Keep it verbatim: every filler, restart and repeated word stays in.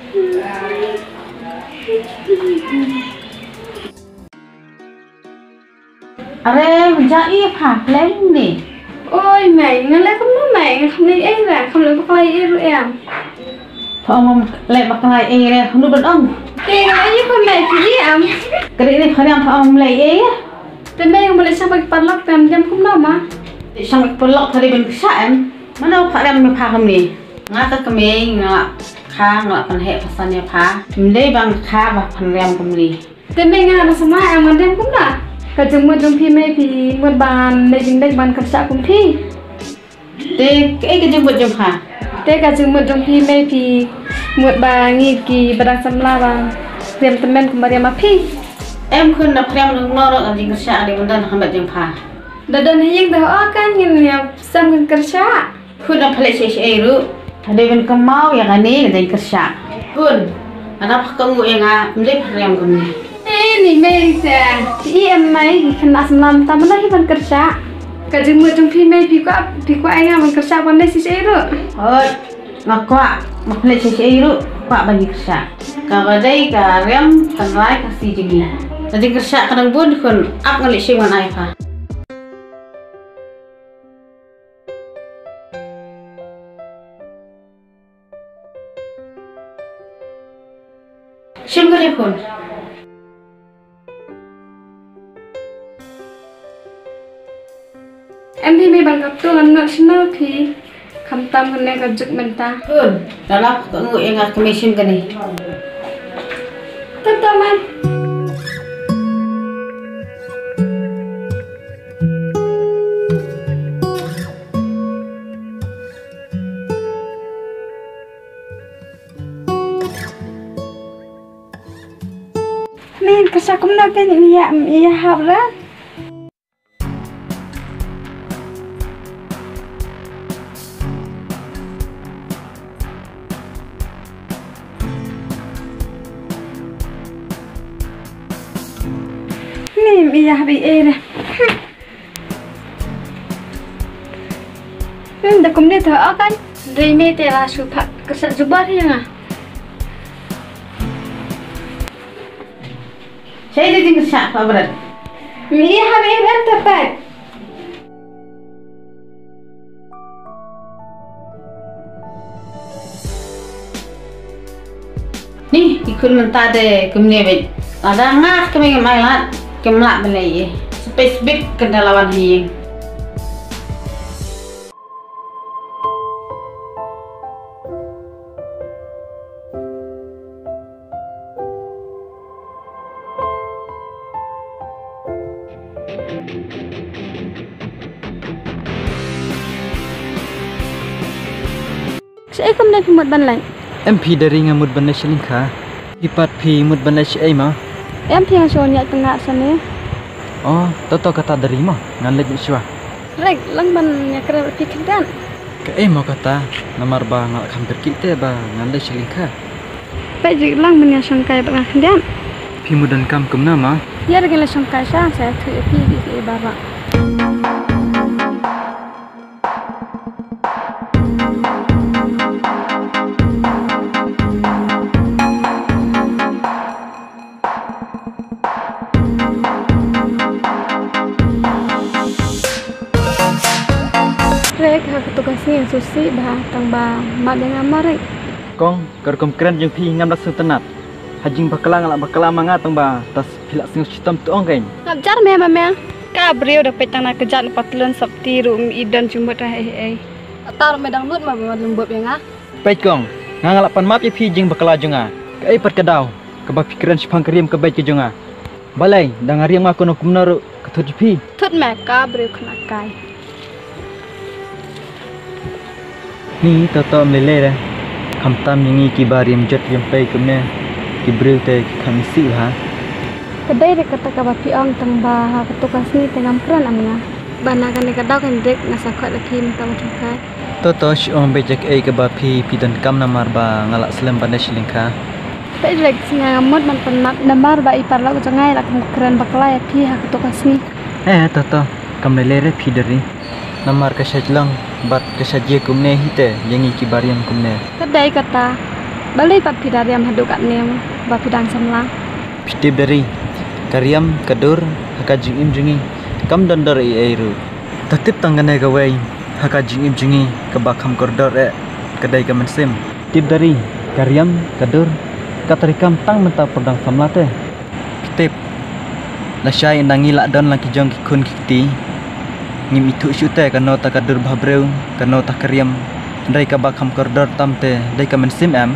Are, ja i pha, pleng ni. Oi mei, nga leh kumno mei, nga kham leh ei re, kham leh bakla ei ruh em. Pha ong leh bakla ei re, nu ban ong. Te nga leh ei pha mei, phi i am. Kare ni pha niam pha ong leh ei. Te mei nga leh shang bak parlok te am diam kumno ma. Shang bak parlok tadi ban ksa em. Mano pha niam pha kham ni. Nga ka kmie nga kha nga pynheh pasan ïa pha. Ym dei ba nga kha ba pynriam kumne. Te mei nga na sama ïa nga dem kumne. Ka jingmut jong phi mei phi mut ban leh jingdek ban kyrshah kum phi. Te kaei ka jingmut jong pha? Te ka jingmut jong phi mei phi mut ba ngi ki ba dang samla ba riam tymmen kum ba riam ma phi. Em khun na pyrriam nong nong ka jingkyrshah dei ban don ha met jong pha. Da don ha ïing da o kan ngin ïa sam ngin kyrshah. Khun ym pynleit shisha ei ruh. Hadien ban kynmaw ïa kane ka jingkyrshah. Khun, lada pha kohnguh ïa nga ym dei pha riam kumne. Eh, ni mei te. Phi em mei, ki khynnah samla mynta mano hi ban kyrshah. Ka jingmut jong phi mei phi kwah, phi kwah ïa nga ban kyrshah ban leit shisha ei ruh. Hooid, nga kwah, ym pynleit shisha ei ruh, kwah ban ïa kyrshah. Kaba dei ka riam tynrai Khasi jong ngi. Ka jingkyrshah ka dang bun khun, ap nga leit shim ngan ai pha. Shim ka telephone. Em phi mei ban kap tu ngan nang snoh phi. Khamtam kane ka juk mynta. Khun, da la ka ngu ïa nga kmie shim kane. Tata man. Nin ka sa kumno phi ïa ïa hap ra. Nin ïa hap ïa ra. Hmm, da kumne tho akan. Dei me te la shu pha kyrshah jubor hi nga. Shai da jingkyrshah pha bret. Mi ha mi ran ta pat. Ni, i khun mynta de kumne beit. Lada nga kmie ngam ai lad, kim lah ban leh ei. Space bit kan da la wan hi. Shaei kumne phi mut ban leit? Em phi, da ri nga mut ban leit sha lyngkha. Phi pat phi mut ban leit shaei ma? Em phi, nga shu wan ïaid tang nga shane. Oh, to to kata da ri ma, ngan leit shuwa. Rek, lang ban ïakren bad phi khyndiat. Kaei mo kata, namar ba nga la kham kyrkieh te ba ngan leit sha lyngkha. Peit, rek lang ban ïashongkai bad nga khyndiat. Phi mut donkam kumno ma? Ïa, rek, la shongkai sha, sa ïathuh ïa phi kiei kiei baroh. Rek, ha kato ka sngi nga sngewsih bha tang ba map ïa nga mo Rek. Kong, ka rukom kren jong phi ngam da sngewtynnat. Ha jingbakla nga la bakla ma nga tang ba tas phi la sngew shitom to ong kein. Ngap jar me ma me. Ka briew da peit tang na kjat na patlun sopti ruh ym i don jingmut ha ei ei. Kata ruh me dang nud ma ba lyngbop ïa nga. Peit kong, nga nga la pan map ïa phi jingbakla jong nga. Kaei pat ka daw kaba phi kren shaphang ka riam ka beit ka jong nga? Balei, da nga riam nga kumno kumno ruh ka thut jong phi. Thut me ka briew khynnah kai. Ni, to to ym lei lei re. Khamtam ïa ngi kiba riam jot riam pei kumne, ki briew te ki kham isih bha. Ka dei re kata kaba phi ong tang ba ha kato ka sngi te ngam kren am nga. Ba na kane ka daw kan dek nga sa khot ïa phi mynta ba jong kai. To to, shu ong beit ïa kaei kaba phi phi donkam namar ba nga la slem ban leit sha lyngkha. Peit Rek, nga ngam mut ban pan map namar ba i paralok jong nga i la kham kren bakla ïa phi ha kato ka sngi. Eh, to to, kam lei lei re phi da ri. Namar ka shait long bad ka shait jia kumne hi te ïa ngi kiba riam kumne. Ka dei kata. Balei pat phi da riam haduh katne ba phi dang samla? Phi tip da ri, ka riam ka dur ha ka jingim jong ngi kam don dor ei ei ruh. Ta tip tang kane kawei ha ka jingim jong ngi kaba kham kordor eh, ka dei ka mynsiem. Tip da ri, ka riam ka dur ka trei kam tang mynta por dang samla te. Phi tip, lashai ynda ngi lah don lang ki jong ki khun ki kti, ngim ithuh shuh te kano ta ka dur bhabriew, kano ta ka riam. Hynrei kaba kham kordor tam te dei ka mynsiem, em.